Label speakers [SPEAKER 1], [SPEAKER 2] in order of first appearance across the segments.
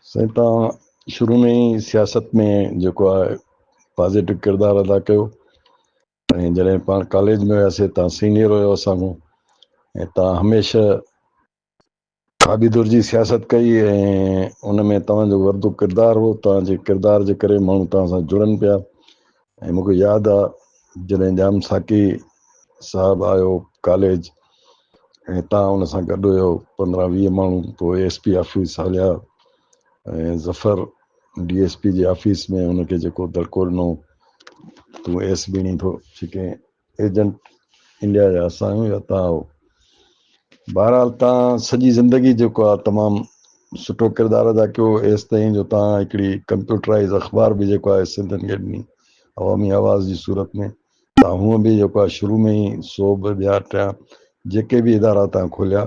[SPEAKER 1] سائين توهان شروع ۾ ئي سياست ۾ جيڪو آهي پازيٽو ڪردار ادا ڪيو ۽ جڏهن پاڻ ڪاليج ۾ هياسي توهان سينيئر هيو اسان کان ۽ توهان هميشه کاٻي ڌر جي سياست ڪئي ۽ ان ۾ توهان جو وڏو ڪردار هو توهان جي ڪردار جي ڪري ماڻهو توهان سان جڙن پيا ۽ مون کي ياد آ جڏهن ڄام ساقي صاحب آيو ڪاليج ۽ تان ان سان گڏ هيو 15 20 ماڻهو پوء ايس پي آفيس هليا ۽ ظفر ڊي ايس پي جي آفيس ۾ ان کي جيڪو دڙڪو ڏنو تون ايس ٻيڻي ٿو ڇڪين ايجنٽ انڊيا جا اسان آهيون يا تان آهو بهرحال تان سڄي زندگي جيڪو آهي تمام سٺو ڪردار ادا ڪيو ايس تائين جو تان هڪڙي ڪمپيوٽرائز اخبار به جيڪو آهي سنڌين کي ڏني عوامي آواز جي صورت ۾ تان هونء به جيڪو آهي شروع ۾ ئي سوڀ ٻيا ٽيا جيڪي به ادارا تان کوليا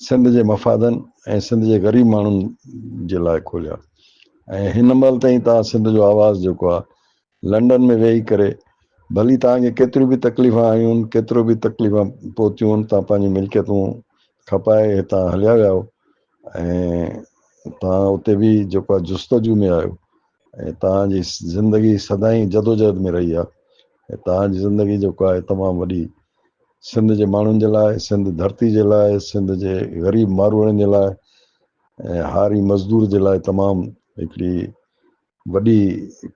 [SPEAKER 1] سنڌ جي مفادن ۽ سنڌ جي غريب ماڻهن جي لاء کوليا ۽ هن مهل تائين تان سنڌ جو آواز جيڪو آهي لنڊن ۾ ويهي ڪري ڀلي توهان کي ڪيتريون به تڪليفون آيون، ڪيترو به تڪليفون پهتيون، توهان پنهنجون ملڪيتون کپائي هتان هليا ويا آهيو ۽ توهان اتي به جيڪو آهي جستجو ۾ آهيو ۽ توهان جي زندگي سدائين جدوجهد ۾ رهي آهي ۽ توهان جي زندگي جيڪو آهي تمام وڏي سنڌ جي ماڻهن جي لاء، سنڌ ڌرتي جي لاء، سنڌ جي غريب ماروئڙن جي لاء ۽ هاري مزدور جي لاء تمام هڪڙي وڏي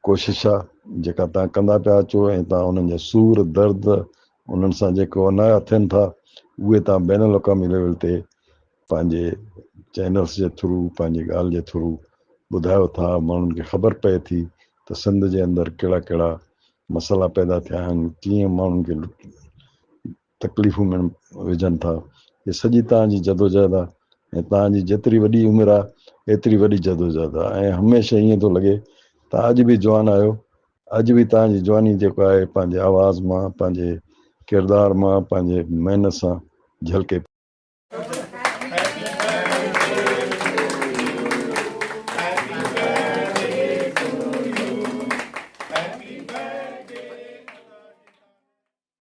[SPEAKER 1] ڪوشش آ جيڪا توهان ڪندا پيا اچو ۽ توهان انهن جا سور درد انهن سان جيڪو انايا ٿين ٿا اهي توهان بين الاقوامي ليول تي پنهنجي چينلز جي ٿرو پنهنجي ڳالهه جي ٿرو ٻڌايو ٿا ماڻهن کي خبر پئي ٿي ته سنڌ جي اندر ڪهڙا ڪهڙا مسئلا پيدا ٿيا آهن ڪيئن ماڻهن کي تڪليفون ۾ وجهن ٿا. هي سڄي توهان جي جدوجهد آ ۽ توهان جي جيتري وڏي عمر آ ايتري وڏي جدوجهد آ ۽ هميشه ائين ٿو لڳي ته اڄ به جوان آهيو اڄ به توهان جي جواني جيڪو آهي پنهنجي آواز مان پنهنجي ڪردار مان پنهنجي محنت سان جهلڪي پئي.